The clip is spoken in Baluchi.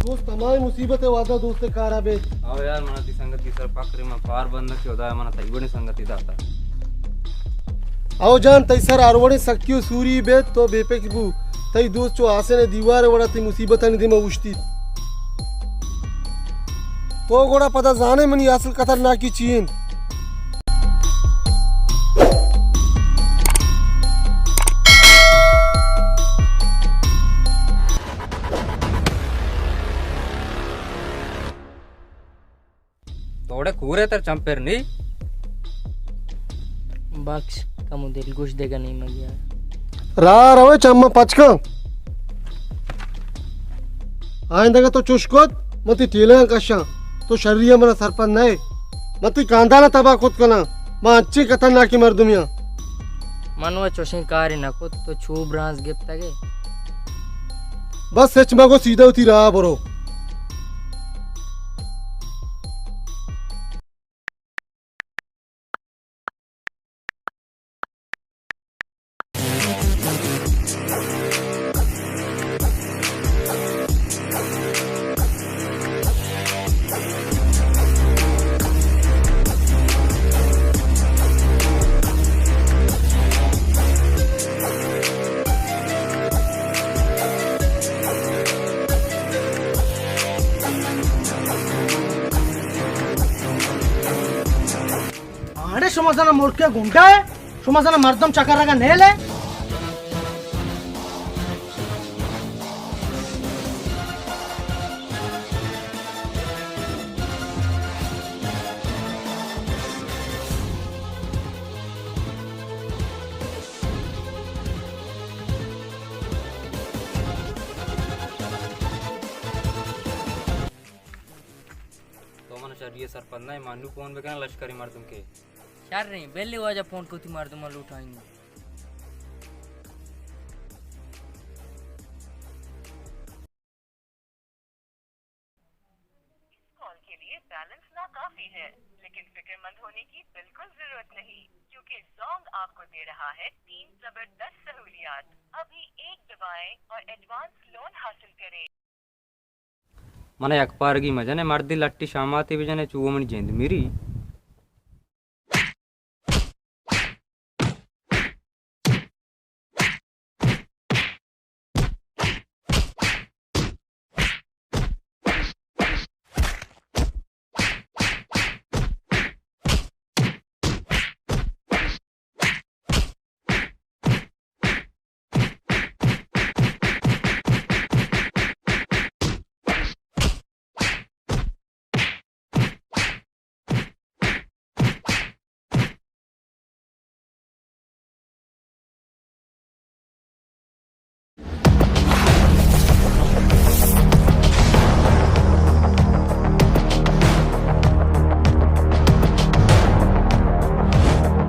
دوست، ہمائی مصیبت ءِ وہدا دوست ءِ کارا بیت۔ او یار، منا تئی سنگتی سر پکر، من پار بندگ کہ خدا منا تئی وڑیں سنگتی داتا۔ او جان، تئی سر ہر وڑیں سکی و سوری بیت، تو بے پکر بو۔ تئی دوست چو آسن ءِ دیوار ءِ وڑا تئی مصیبتانی دیما اوشتیت۔ تو گڑا پدا زانے منی اصل خطرناکی چی انت۔ توڑے کورے تر چمپر نی۔ بخش، کمو دلگوش دگہ نیمگی آ۔ راہ روے چماں پچ کن۔ آئندگہ تو چوش کت، من تئی ٹیلگاں کشاں۔ تو شری ءَ منا سرپد نہ ئے۔ من تئی کاندان ءَ تباہ کت کناں۔ من انچیں خطرناکیں مردمے آں۔ من و چوشیں کارے نہ کت، تو چو برانز گپتگ ئے۔ بس ہچ مگو، سیدھا وتی راہ ءَ برو۔ آڑے شما زنا ملک ءِ گنڈا ئے؟ شما زنا مردم چکرگا نیل ئے؟ تو من شری ءَ سرپد نہ ئے، من نوں فون بکناں لشکری مردم کہ۔ شریں، بلے واجہ فون کتی مردم لوٹائیں۔ اس کال کے لیے بیلنس ناکافی ہے، لیکن فکر مند ہونے کی بالکل ضرورت نہیں، کیونکہ زونگ آپ کو دے رہا ہے تین زبردست سہولیات۔ ابھی ایک دبائیں اور ایڈوانس لون حاصل کریں۔ من یک پارگی مجن ئے، مردی لٹی شاماتے بجن ئے، چو منی جند میری۔